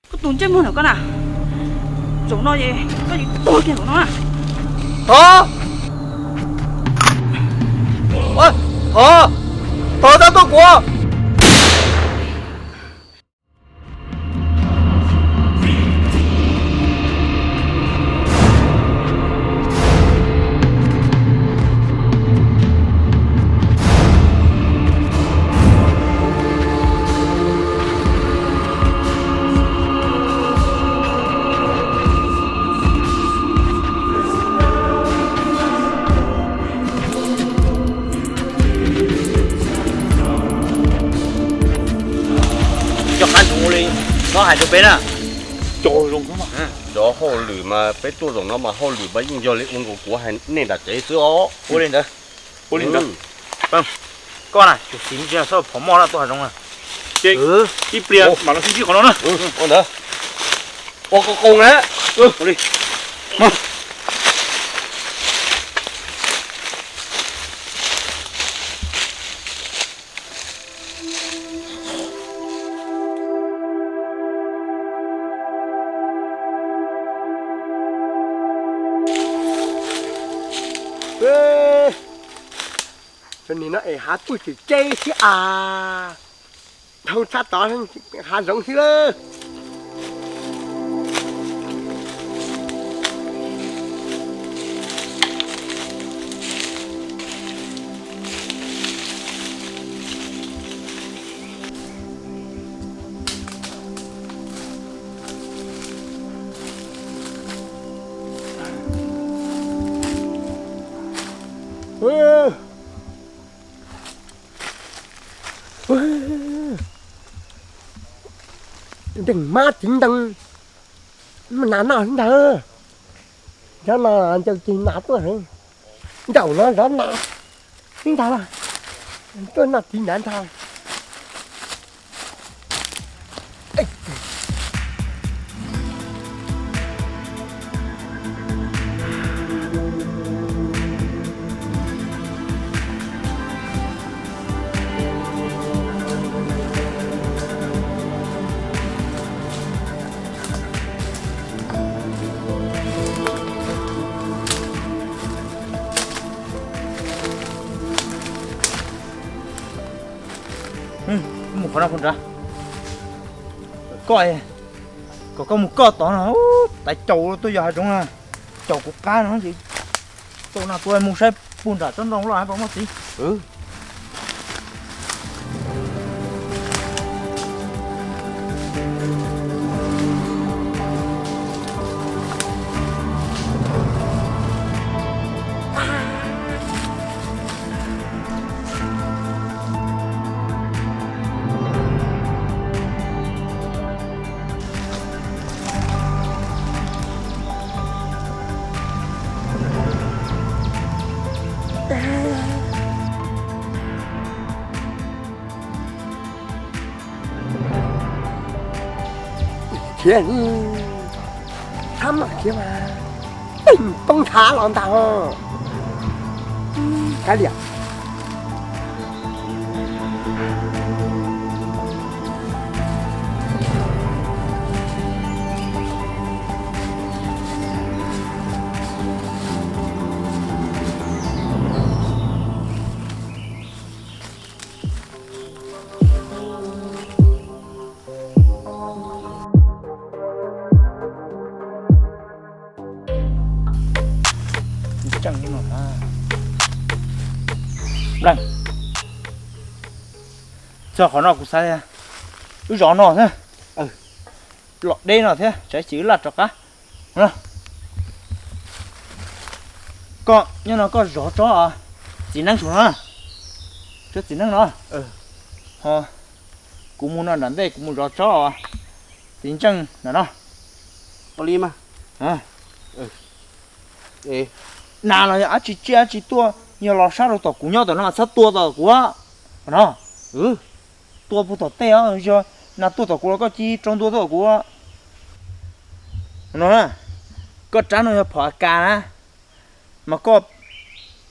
Koj tus ntsej muag ntawm koj na, zaum no es koj yuav tuag kiag zaum no na. Thov, thov, thov txhob tua kuv. Cov qab ntoo li no hais rau peb na. Cov hauj lwm mas peb tuaj zaum no mas hauj lwm mas yeej yog li ua nkaus kuv hais nej nram tsev xwb os. Ua li ntawd. Ua li ntawd. Koj na, tsum xis ntsia xwb phom moj laj tuaj hav zoov na. Ces ib pliag mam los sib ntsib qhov no na. Ua ntawd. Ua qos qoos na. Ua li. Nim no es hav puj tseem tseb thiab as, dhau tshaj tod hav zoov xwb lawm. Nteeg mab tiv ntees, nas noj xwb ntag. Zov no ncaws ceg nas tuaj, nraum no zov nas xwb ntag, tuaj noj tiv nrad ntag. Mus qhov no puag nrad. Koj, kom koj mus koj tod no, tais caum tuaj yos hav zoov na, caum kuv qab no ces tau no tuaj mus saib puag nram tsob ntoo loj hab puas muaj txiv. Khiav, thab mam khiav mas, poob thav los ntag. Kav liam. Npleeg, txog qhov no kuv xav tias wb zov no thiab, los deb no thiab tsam ib chim wb laj rov qab. Koj nyob no koj zov tsob txiv neeb saum no, tsob txiv neeb no, ho kuv mus no nram ntej kuv mus zov tsob txiv ntseej nram no. Ua li mas. Nas los yog dab tsi tsiaj dab tsi tuaj, yog los sab rau tom kuv nyob tom no mas txhob tua tom kuv no. Tua puag tom tej os, yog nas tuaj tom kuv los koj cia li rau ntua tuaj tom kuv no. Koj rab no yog phom A K na, mas koj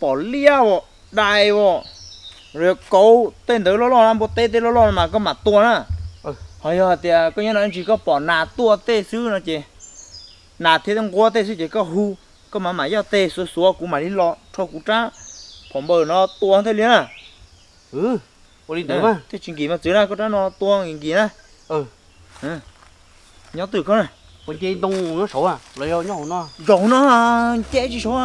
pom liab as, dai as, los yog kauv tej ntawd loj loj na, npua teb tej loj loj no mas koj mam tua na. Ho yog hais tias koj nyob no ib ntsis koj pom nas tuaj tej xwb no ces, nas thiab nquab tej xwb ces koj hu, koj mam mam yoj tes xuav xuav kuv mam li los rho kuv rab phom npaws no tua thiaj li na. Ua li ntawd mas. Thiaj tsis nkim mas txwv na, koj rab no tua nkim nkim na. Nyob twg koj na? Puas nce ntoo nyob saud los yog nyob hauv no? Zaum no, nce tsis saud.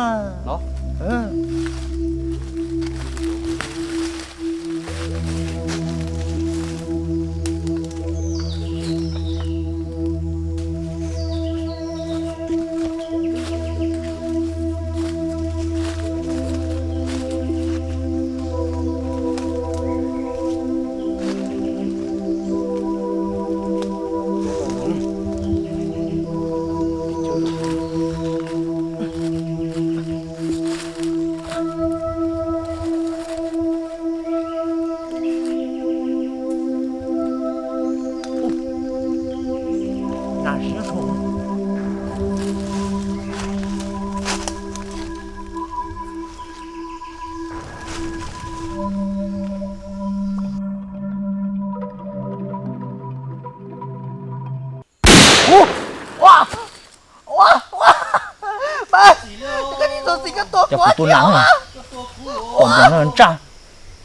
Ces kuv tua nas, pom npleem no ntsaj,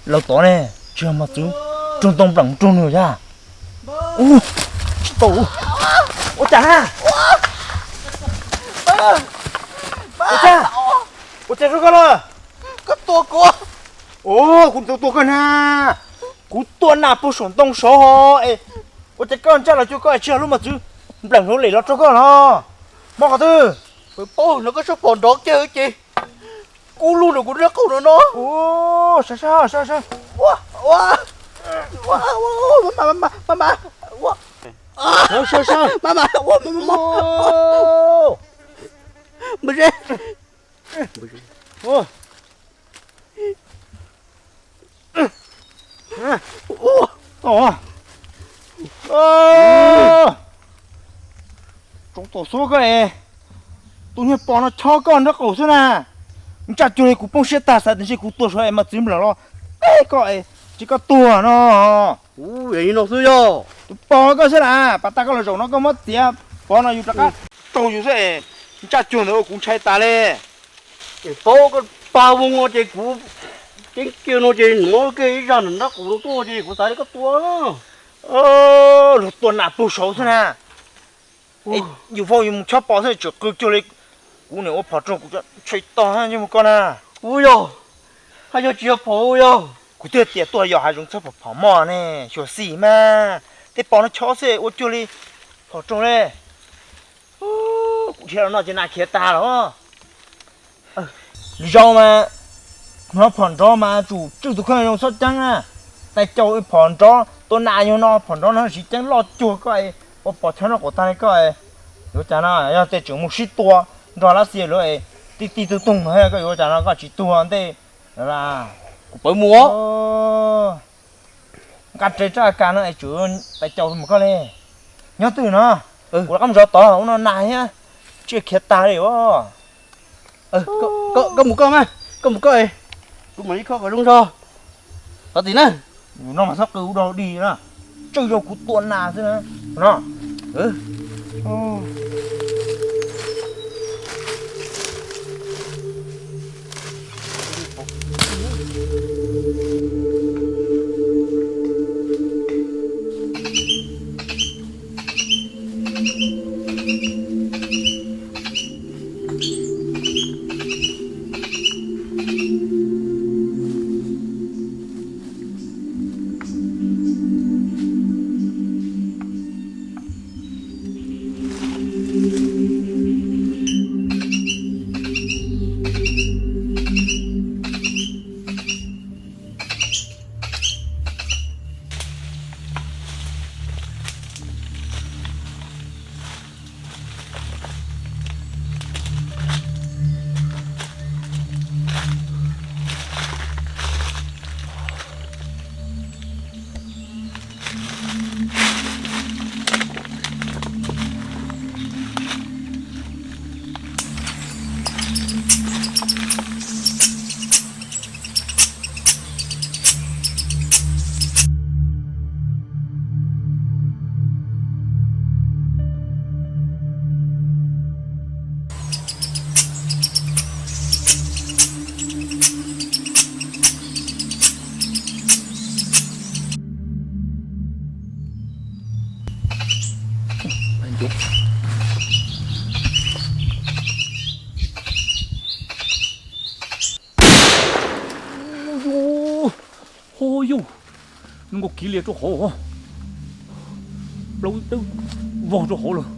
laus tod ne, tsis yog mos txwv, raug ntoo npleem raug nws yag. Ua, tsis tau. Ua cas na? Ua cas? Ua cas rau koj los? Koj tua kuv. Kuv tua koj na. Kuv tua nas puag saum ntoo saud ho es, ua cas koj ntsaj los cuag koj es tsis yog lub mos txwv npleem hauv lem los raug koj los? Mob qhov twg? Paub no koj sab phom nrov kiag ces kub lug rau kuv nraub qaum no no. Sab sab sab sab. Tau, tau xub koj es, tus niag pos no chob koj nraub qaum xwb na. Ntsaj cuag li kuv poob siab tag xav tias ntshe kuv tuag saud es mos txwv npleem los teb koj es tsis koj tuag no. Kuv yog li no xwb yog. Tus pos koj xwb las, pas tas koj los zaum no koj muab txiav pov no yus rov qab raug yus xwb es, ntsaj cuag ntawd ua kuv ntshai tas li. Paub koj pab voos no ces kuv ceeb kiag no ces muab kiag ib zaj nram nraub qaum no tuaj ces kuv xav li koj tua. Luag tua nas puag saud xwb na. Yus faus yus mus chob pos xwb tseem qw cuag li kuv niam ua phom raug kuv tshee tog mus koj na. Kuv yog, haj yog tsis yog phom yog. Kuv twb tias tuaj yos hav zoov txhob phom phom moj ne, xyuam xim mas tej pos no chob xwb ua cuag li phom raug li. Kuv dhia los no ces nas khiav tag los. Lwm zaus mas hnov phom nrov mas tsum tswj tus kheej zoo txhob ceeb na. Tais caus phom nrov tua nas yog no phom nrov no siv ceeb loj cuag koj ua pos chob nraub qaum tag li koj. Yuav cas no yog tej tseem mus sib tua nrog lab xia lawv es tij tij tug tug no koj yuav cas no koj tsis tuag ntej. Kuv pawv mus. Nqa res rab A K no es tsum tais caus mus koj li. Nyob twg no? Kuv rov qab mus zov tod ua no nas thiab, tsiaj khiav tag li os. Koj mus koj mas, koj mus koj, kuv mam li kho kom zoo zog. Thov txim na. No mas txhob qw ua dog dig na, tswj zog kuv tua nas xwb na no. Hu yus, nws nkaus kiv lias rau hauv, plaub twb vog rau hauv lawm.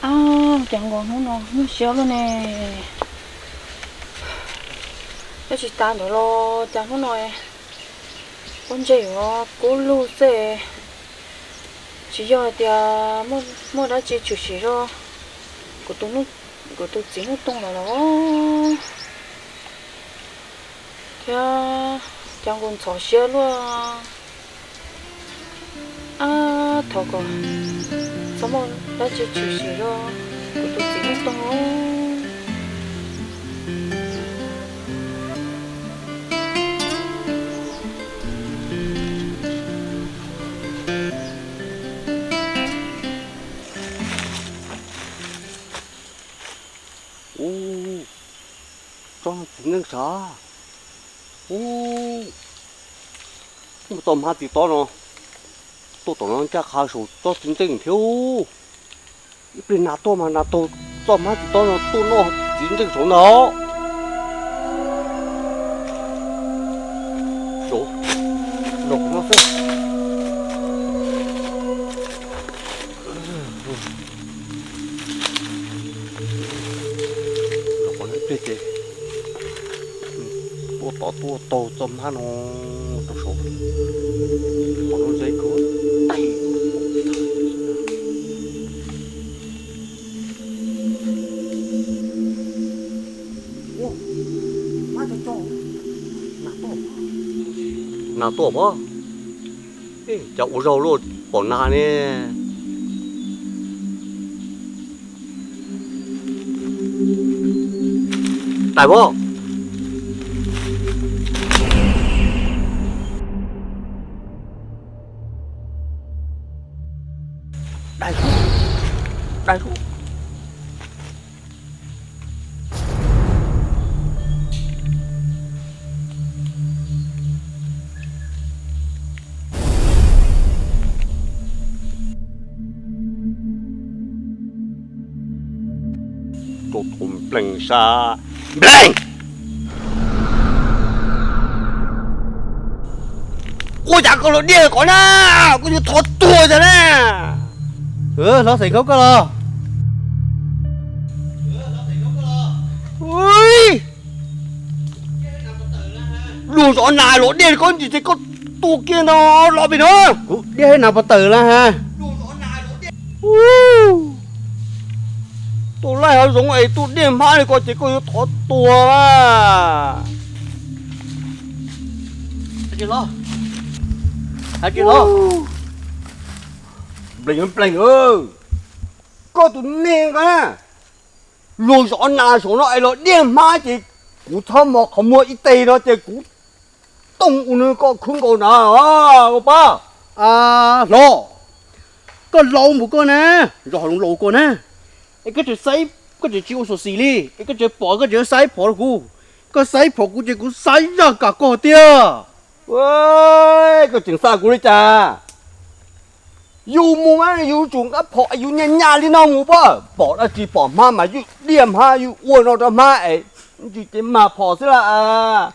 Ab, cas nkaus hnub no nyuaj siab luaj ne. Nyob tsis tas ntawd los cas hnub no pob ntseg yuav kub lug xwb. Tsis yog hais tias muaj dab tsi tshwm sim rau kuv tus txiv hnub tooj lawm los thiab, cas nkaus ntxhov siab luaj. Ab, thov kom txhob muaj dab tsi tshwm sim rau kuv tus txiv hnub tooj. Ub, tsob txiv ntxeej sav. Ub, muaj txoj hmab txiv tob no tuaj tom no ncaj qha saum tsob txiv ntxeej thiab. Ib pliag nas tuaj mas nas taug txoj hmab txiv tob no tuaj noj txiv ntxeej saud ntag. Saud, los qhov no xwb. Los qhov no ib pliag ces tuaj tod tuaj taug txoj hmab no rau saud. Qhov no ze kawg. Nas tuaj pob. Cas ua zaug luaj pom nas ne. Dais pob. Dais, dais. Rau thaum nplees sab nplees. Ua cas koj los diaj qhov na, koj yuav thov tuag cas na. Hlob xeem khaub koj los. Luag zov nas los diaj koj ntsis ces koj tua kiag ntag los pem no. Kuv diaj nas pov tawm lawm has. Tus laij hav zoov es tuaj diaj hmab li ko ces koj yuav thov tuag. Hais tias los, hais tias los. Nplees, nplees, koj tus neeg na, luag zov nas saum no es los diaj hmab ces kuv txhob mos qhov muag ib teg no ces kuv tooj ua nws koj khwb nkaus na, ua pab. Hlob, koj laus npaum koj na, zov hauv loos laus koj na, es koj tseem saib, koj tseem tsis ua xyuam xim li, es koj tseem pom koj tseem saib phom rau kuv, koj saib phom kuv ces kuv saib zaj kam koj tiag. Koj tseem xa kuv li cas? Yus mus mas yus tsum nqa phom yus nyas nyas li no mus pab, pom dab tsi pom hmab mas yus diaj hmab yus ua no rau hmab es, ntsis ces mag phom xwb las.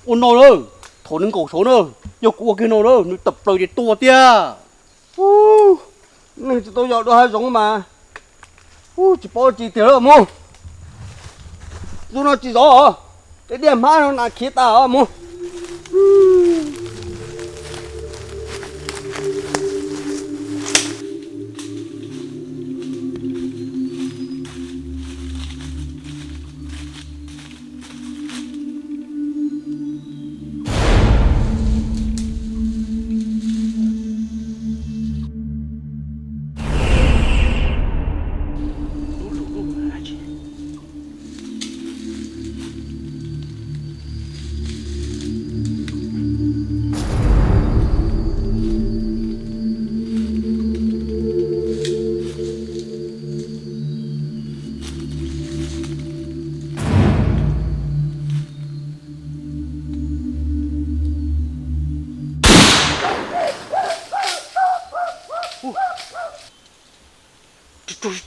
Ua no lawm, thaum nws nkaum saud na, yog kuv ua kiag no lawm nws tawm plaws ces tua tiag. Neeg tsis tau yog dua hav zoov mas, tsis paub tsis tiag lawm mus. Tus no tsis zov, diaj hmab no nas khiav tas mus.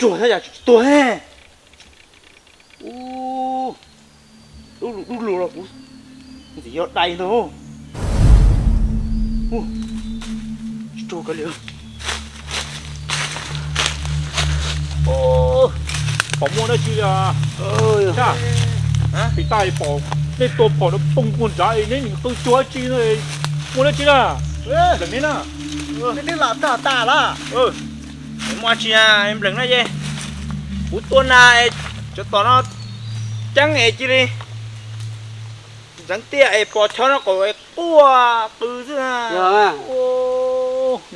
ruag thiab yam tsis tuag he. Ub, dub lug dub lug los kuv ntxim yog dais ntag. Ub, tsis ruag kiag li. Pom muaj dab tsi li? Pis tas pom nej tua phom no poog puag nrad es neb nim qw cuag dab tsi no, muaj dab tsi na? Nplem neb na. Neb twb los txog tas los? Muaj dab tsi nplem na ye? Kuv tua nas es cov tom no ceeb es cia li ntxeev tiaj es pos chob no qaum es quaj qw xwb.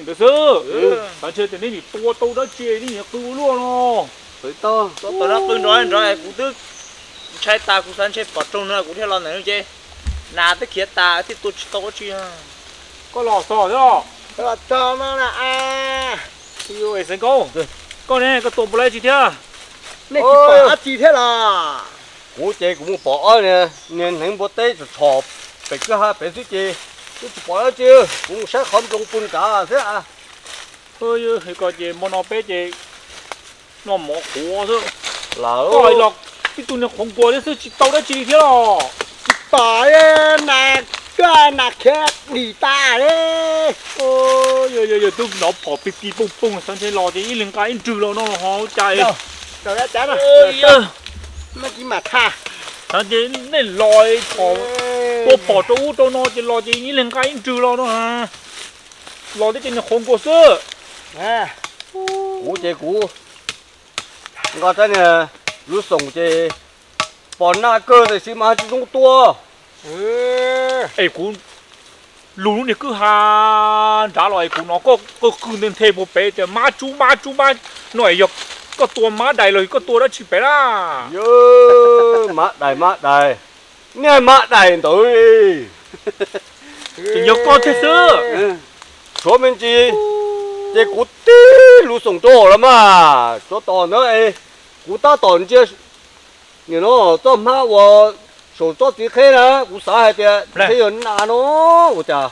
Ntawd xwb. Xav ntshe tias neb nim tua tau dab tsi neb nim qw ua luaj no. Tom no qw nrov nrov es kuv twb ntshai tas, kuv xav ntshe pom roog no kuv thiaj los ntawm no ces nas twb khiav tas thiaj tua tsis tau dab tsi. Koj los txog thiab los? Xeev Kaub, koj ne, koj tua puas laib tsi thiab? Nej tsis pom dab tsi thiab los? Kuv ces kuv mus pom ob niag hneev npua teb tshom tshom pem kwj ha pem xwb ces twb tsis pom dab tsi. Kuv mus saib qhov nploos puag nrad thiab. Koj ces hmo no peb ces noj mov qhuav xwb. Koj los tib tug niag qhuav nkuas thiab xwb tsis tau dab tsi li thiab los? Tsis pom, nas, koj nas khiav dim tas li. Yog yog yog, twb hnov phom pig pig poog poog xav ntshe los ces ib leeg nqa ib nrwg los no ho cas. Xav ntshe nej los phom, tua phom rau ub rau no ces los ces ib leeg nqa ib nrwg los no. Los tib tug niag qhuav nkuas xwb. Kuv ces kuv nqa rab niag lub xoom ces pom naj kawg tiam sis mas tsis zoo tua. Es kuv lug lub niag kwj ha nrad los es kuv hnov koj qw qw nthe nthe puag pem tias mab tsub mab tsub mab no es yog koj tua mab dais los yog koj tua dab tsi pem na? Yog mab dais mab dais, niag mab dais ntawd. Tseem yog koj thiab xwb. Tshuav me ntsis ces kuv tib lub xoom rau hauv los mas tsuav tos ntawd es kuv tab tom ntsia nim no txoj hmab uas saum tsob txiv qheb na, kuv xav hais tias ntshe yog nas no ua cas.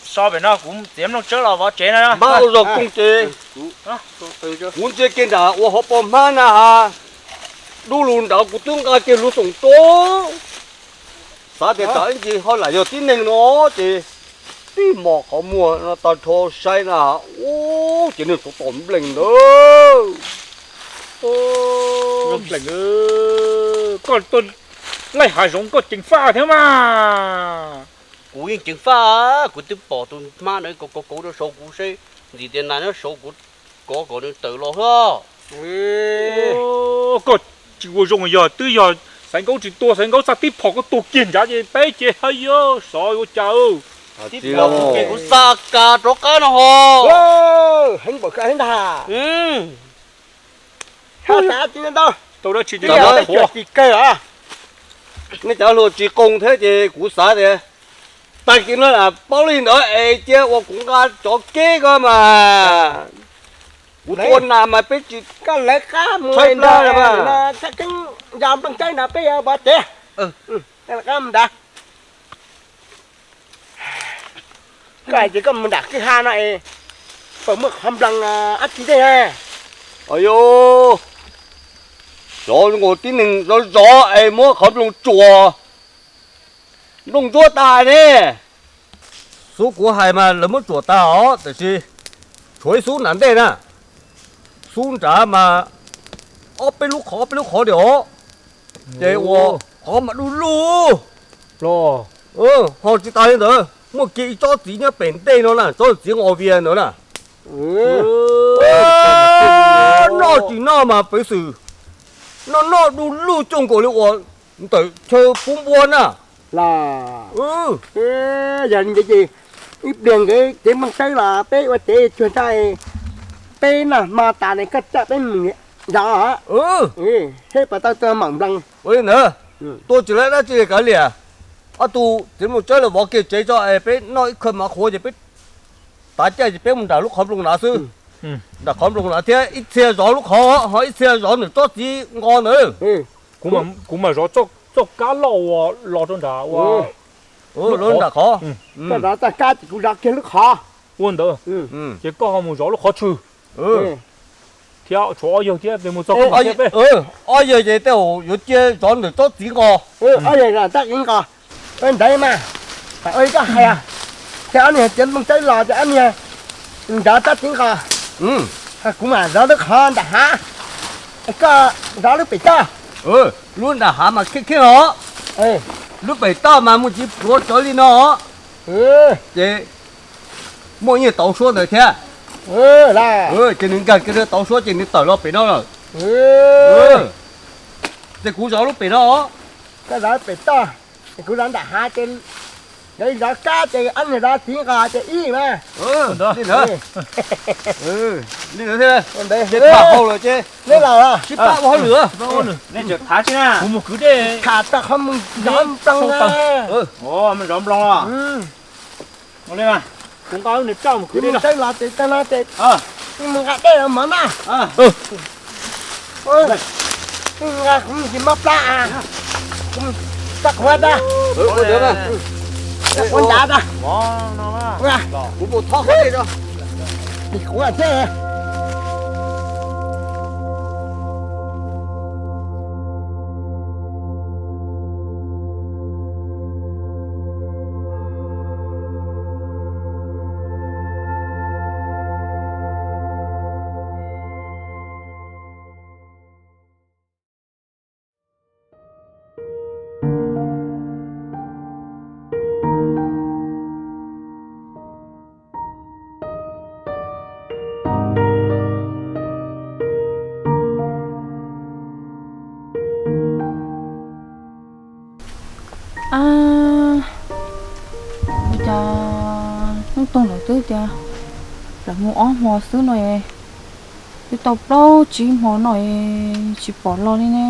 So pem no kuv txiav mloog tsawb los vov tsev no. Hmab ua zog kooj ces kuv ntsia kiag nram ua hauv paus hmab na ha, dub lug nrad kuv twb nqa kiag lub xoom rau. Xav tias tsam ib ntsis ho lam yog tib neeg no ces tib mos qhov muag no tag nrho saib na, ub ces nws tov tom nplees ntawd. Nplees, koj tuaj laij hav zoov koj ceev faj thiab mas. Kuv yeej ceev faj, kuv twb pom tus hmab ntawd kauv kauv kauv rau saud kuv seb ntxim tias nas nyob saud kuv kov kom nws tawm los xwb. Koj tsis ua zoo, yog twb yog Xaiv Nkaub tsis tua, Xaiv Nkaub xa tib phom koj tua kiag nrad ces peb ces ha yog xov ua cas. Tib phom kuv xa kas rov qab no ho. Heev npaum kawg heev ntag. Tau dab tsi, nej cov hluas tsis qoos thiab ces kuv xav tias tag kis no paub li ntawd es cia uas kuv nqa cov keb ko mas kuv tua nas mas peb tsis, koj lawv qab mus tshaib plab no, yog nplooj tsawb no peb yuav pov tsev. Koj hais tias koj mus nram kwj ha no es puas muaj qhov nploos dab tsi tej? Yog, xyov nkaus tib neeg zov zov es muab qhov nploos tsuas nplooj ntsuab tas ne. Xub kuv hais mas lawv muab tsuas tas os, tiam sis tshuav ib xub nram ntej na. Xub nrad mas ob peb lub qhov ob peb lub qhov li os, ces ua qhov mas du lug. Ho tsis tas li ntawd, muaj kiag ib tsob txiv nyob pem ntej no na, tsob txiv nqos vias ntawd na. Noj tsis noj mas peev xwm noj noj du lug cuag nkaus li uas ntawm chaw pub npua na. Los, yog li ntawd ces ib pliag nkawd tsev Nplooj Tsawb los peb ua tsev cuag nraj, peb noj hmo tas ne koj coj peb mus zov, seb puas tau tua maum nploos. Ua li ntawd, tua tsis laib dab tsi li kav liam. Ob tug txiv Nplooj Tsawb lawv vov kiag tsev tso es peb noj ib khawb mov qhuav ces peb tav caij ces peb mus nram lub qhov nploos na xwb. Nram qhov nploos na thiab ib txhia zov lub qhov, ho ib txhia zov nws tsob txiv nqos ntawd. Kuv mam zov txoj kab loj uas los rau nram ua, los nram qhov. Koj zov txoj kab ces kuv zov kiag lub qhov. Ua ntawd, ces koj ho mus zov lub qhov tshwm. Thiab tshuav ob yawg thiab, peb mus txog ob yawg ces tej zaum yuav cia zov ntawm tsob txiv nqos. Ob yawg zov tsob txiv nqos. Ua ntawd mas, ua li koj hais, ces ob niag cia Nplooj Tsawb los ces ob niag zov tsob txiv nqos, kuv mam zov lub qhov nram hav, koj zov lub pem toj. Lub nram hav mas kheej kheej os, lub pem toj mas mus tsis pluav tsawv li no os. Ces muaj ib tauv suab ntawd thiab, ces nws nkag kiag rau tauv suab ces nws tawm los pem no lawm. Ces kuv zov lub pem no os. Koj zov pem toj, kuv zov nram hav ces lawv zov kab ces ob niag zov txiv nqos ces ib mas. Li ntawd thiab, ces tham hauj lwm ces nej los sib pab ua hauj lwm. Nej tseem tham tsis na? Kuv mus kwv dej. Tham tau qhov mus zov nplooj na. Mus zov nplooj los. Ua li mas, kuv nqa nws coj mus kwv dej los. Mus nqa dej los mov na. Nqa kuv mus tsis mob plab, kuv mus txog qhuav tag, kuv ncav tag. Kuv mus thob qhov dej tso. Kuv thiab. Ab, ua cas hnub toog lawm twb tias lawv mus ob hmo xwb no es, twb tau plaub tsib hmo no es tsis pom los li ne.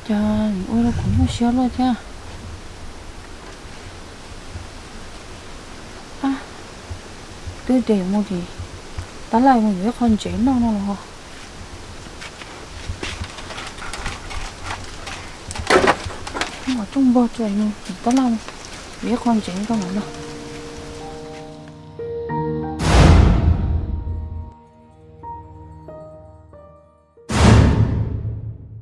Cas ua rau kuv nyuaj siab luaj thiab. Ab, twb tias yuav mus tim tab laj mus yuav ib qho ntsev noj no los ho. Mus rooj npog tso, mus tim tab laj yuav ib qho ntsev rau ntawm no.